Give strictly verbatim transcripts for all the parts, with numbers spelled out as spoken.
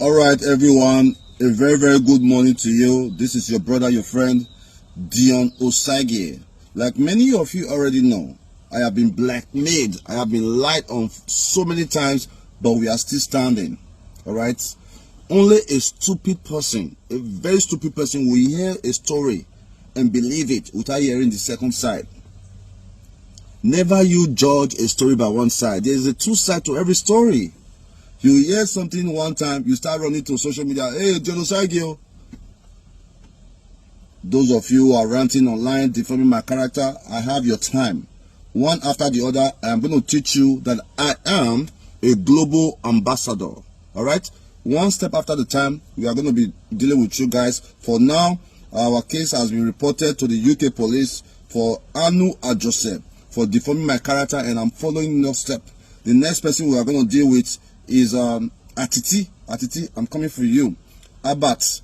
All right, everyone, a very, very good morning to you. This is your brother, your friend, Dion Osage. Like many of you already know, I have been blackmailed. I have been lied on so many times, but we are still standing. All right? Only a stupid person, a very stupid person, will hear a story and believe it without hearing the second side. Never you judge a story by one side. There is a two side to every story. You hear something one time, you start running to social media. Hey, genocide you. Those of you who are ranting online, defaming my character, I have your time. One after the other, I am going to teach you that I am a global ambassador. All right? One step after the time, we are going to be dealing with you guys. For now, our case has been reported to the U K police for Anu Ajose for defaming my character, and I'm following no step. The next person we are going to deal with is um, Atiti. Atiti, I'm coming for you. Abat,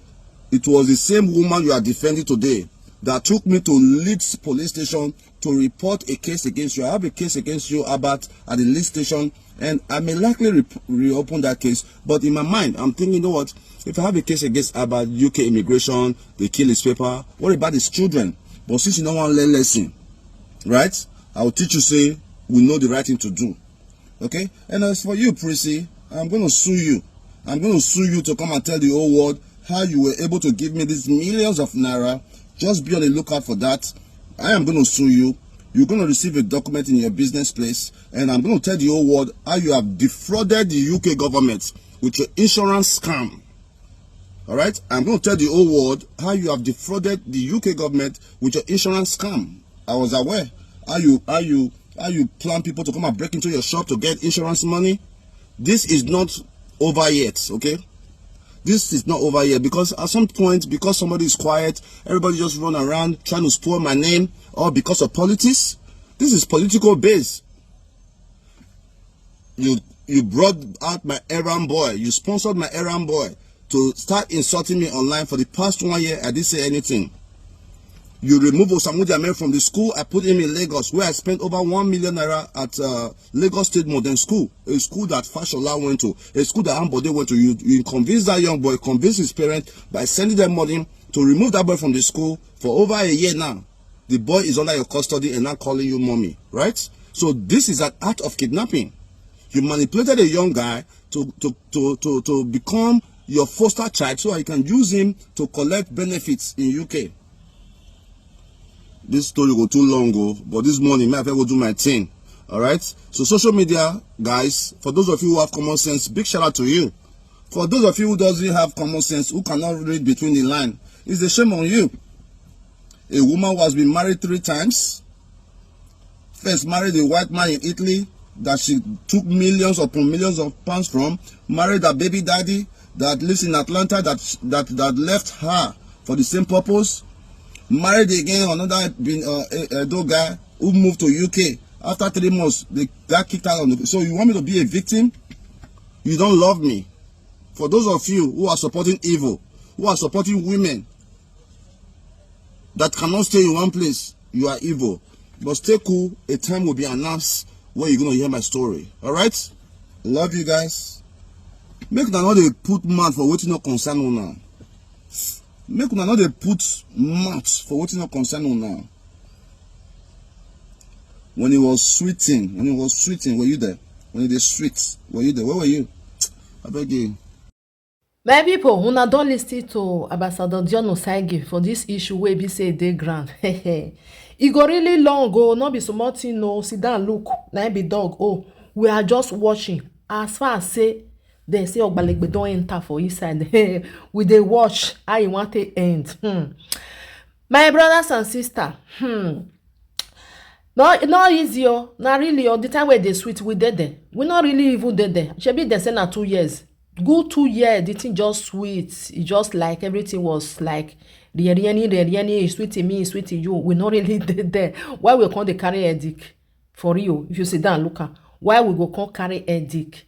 it was the same woman you are defending today that took me to Leeds police station to report a case against you. I have a case against you, Abat, at the Leeds station, and I may likely re- reopen that case. But in my mind, I'm thinking, you know what? If I have a case against Abat, U K immigration, they kill his paper. What about his children? But since you don't want to learn lesson, right? I will teach you, say, we know the right thing to do. Okay? And as for you, Prissy, I'm going to sue you. I'm going to sue you to come and tell the whole world how you were able to give me these millions of naira. Just be on the lookout for that. I am going to sue you. You're going to receive a document in your business place, and I'm going to tell the whole world how you have defrauded the U K government with your insurance scam. All right? I'm going to tell the whole world how you have defrauded the U K government with your insurance scam. I was aware how you how you how you plan people to come and break into your shop to get insurance money. This is not over yet, okay? This is not over yet, because at some point, because somebody is quiet, everybody just run around trying to spoil my name, or because of politics. This is political base. You you brought out my errand boy. You sponsored my errand boy to start insulting me online. For the past one year, I didn't say anything. You remove Osamu Jamel from the school I put him in Lagos, where I spent over one million naira at uh, Lagos State Modern School, a school that Fashola went to, a school that Ambode went to. You, you convince that young boy, convince his parents by sending them money to remove that boy from the school for over a year now. The boy is under your custody and not calling you mommy, right? So this is an act of kidnapping. You manipulated a young guy to to to to, to become your foster child so I can use him to collect benefits in U K. This story go too long, oh, but this morning, may I go do my thing. All right. So social media, guys, for those of you who have common sense, big shout out to you. For those of you who doesn't have common sense, who cannot read between the line, it's a shame on you. A woman who has been married three times, first married a white man in Italy that she took millions upon millions of pounds from, married a baby daddy that lives in Atlanta that that that left her for the same purpose, married again another bin uh, Edo guy who moved to U K. After three months, they got kicked out. On the, so you want me to be a victim? You don't love me. For those of you who are supporting evil, who are supporting women that cannot stay in one place, you are evil. But stay cool. A time will be announced where you're gonna hear my story. All right? Love you guys. Make una no dey put mouth for wetin no concern una. Make una no dey put mouth for wetin no concern una. When it was sweeting, when it was sweeting, were you there? When it is sweet, were you there? Where were you? I beg you. My people, una don listen to Ambassador John Osaigi for this issue wey be say e dey ground. E go really long o, no be small thing o. Sit down, look, na im be dog o. We are just watching. As far as say dem say Ogbalegbe don enter for inside, we dey watch how e wan take end. Hmm. My brothers and sisters, hmm, no no easy o. Na really o, the time wey dey sweet, we dey there. We no really even dey there. Shebi dem say na two years. Good two years, the thing just sweet. E just like everything was like rieni rieni, e sweet me, e sweet you. We no really dey there. Why we come dey carry headache for real? If you sit down look am, why we go come carry headache?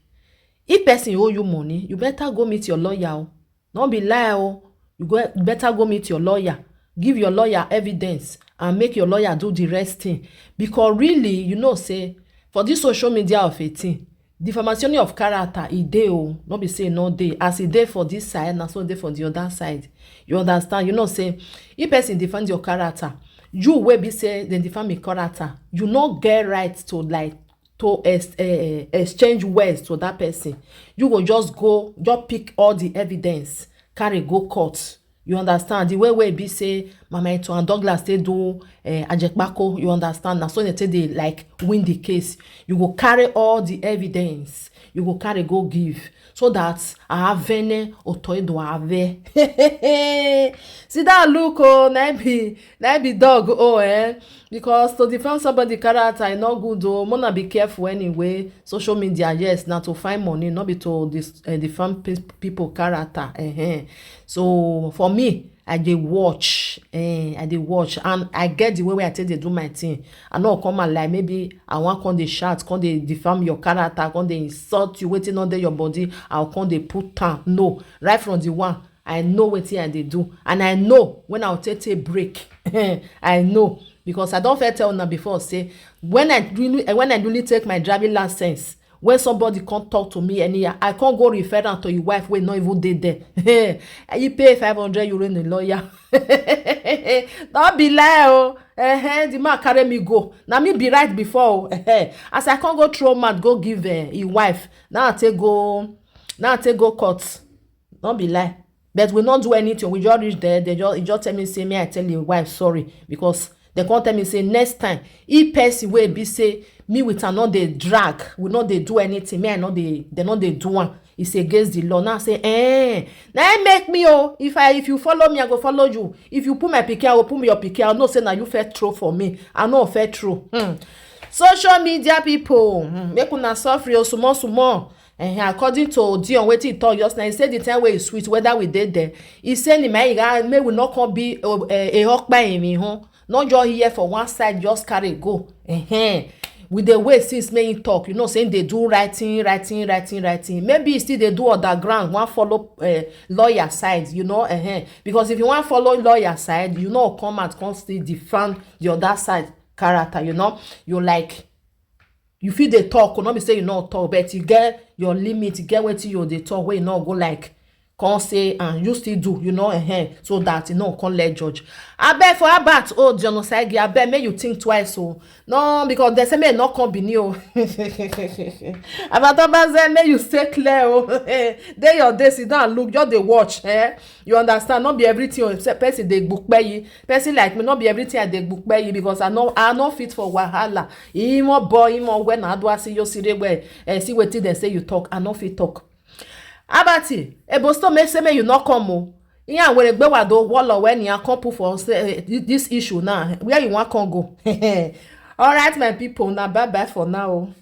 If person owe you money, you better go meet your lawyer o. No be lie o. You go better go meet your lawyer. Give your lawyer evidence and make your lawyer do the rest thing. Because really, you know say for this social media of a thing, Defamation of character, e dey o, no be say e no dey. As e dey for this side, na so e dey for the other side. You understand? You know say if person defend your character, you wey be say dem defame your character, you no get right to, like, to ex eh, exchange words to that person. You go just go, just pick all the evidence, carry go court. You understand? The way wey e be say Mama Eto and Douglas take do eh, Ajekpako, you understand? Na so dem take dey, like, win the case. You go carry all the evidence, you go carry go give, so that Ahavene Otoedo Ave. See that look, oh, na im be, na im be dog, oh, eh. Because to defame somebody character, e no good o. Make una be careful anyway. Social media, yes, na to find money, no be to dis eh, defame pe- people character. Ehen. So for me, I dey watch, eh, I dey watch, and I get the way wey I take dey do my thing. I no come out like maybe I wan come dey shout, come dey defame your character, come dey insult you, wetin no dey your body, I go come dey put am. No, right from the one, I know wetin I dey do, and I know when I go take take break. I know, because I don first tell una before say when I really, when I really take my driving license, when somebody come talk to me anyhow, I come go refer am to your wife wey no even dey there. You pay five hundred euro in a lawyer. No be lie o. Ehen, the man carry me go. Na me be right before o. Ehen. As I come go throw mouth go give eh, him wife, now I take go, now I take go court. No be lie. But we no do anything. We just reach there. They just, he just tell me say, may I tell him wife sorry, because they come tell me say next time, if person wey be say me with am no dey drag, we no dey do anything, me I no dey, they no dey do am, it's against the law. Now I say, eh, na im make me o. If I, if you follow me, I go follow you. If you put my pikin, I go put your pikin. I know say na you first throw for me. I no first throw. Hmm. Social media people, hmm, make una suffer o, small small. Eh, according to Dion, wetin he talk just now, he say the time wey e sweet, whether we dey there, he say ni my guy, make we no come be uh, a hawk by him home. Not just here for one side, just carry go. Eh, we dey wait since make him talk. You know, saying they do writing, writing, writing, writing. Maybe he still dey do underground, one follow uh, lawyer side. You know, eh, because if you wan follow lawyer side, you no come out come still defend the other side character. You know, you like, you fit dey talk, no be say you no talk, but you get your limit, you get wetin you dey talk wey you no go like come say and you still do, you know, eh, so that you no come let judge. Abeg for Albert, oh, genocide, abeg make you think twice o. No, because they say make no come be new. Abataba say make you stay clear o. Dey your day, sit down and look, just dey watch, eh? You understand? No be everything o, say person dey gbukpe yi. Person like me, no be everything I dey gbukpe yi, because I no, I no fit for wahala. Imo boy, imo when I do, I see you see the way, eh, see wetin they say you talk, I no fit talk. Abati, Ebo Stone make say make you no come o. Iya were gbe wa do wall when you come put for say, eh, thi- this issue now. Where you wan come go? All right, my people, na bye bye for now o.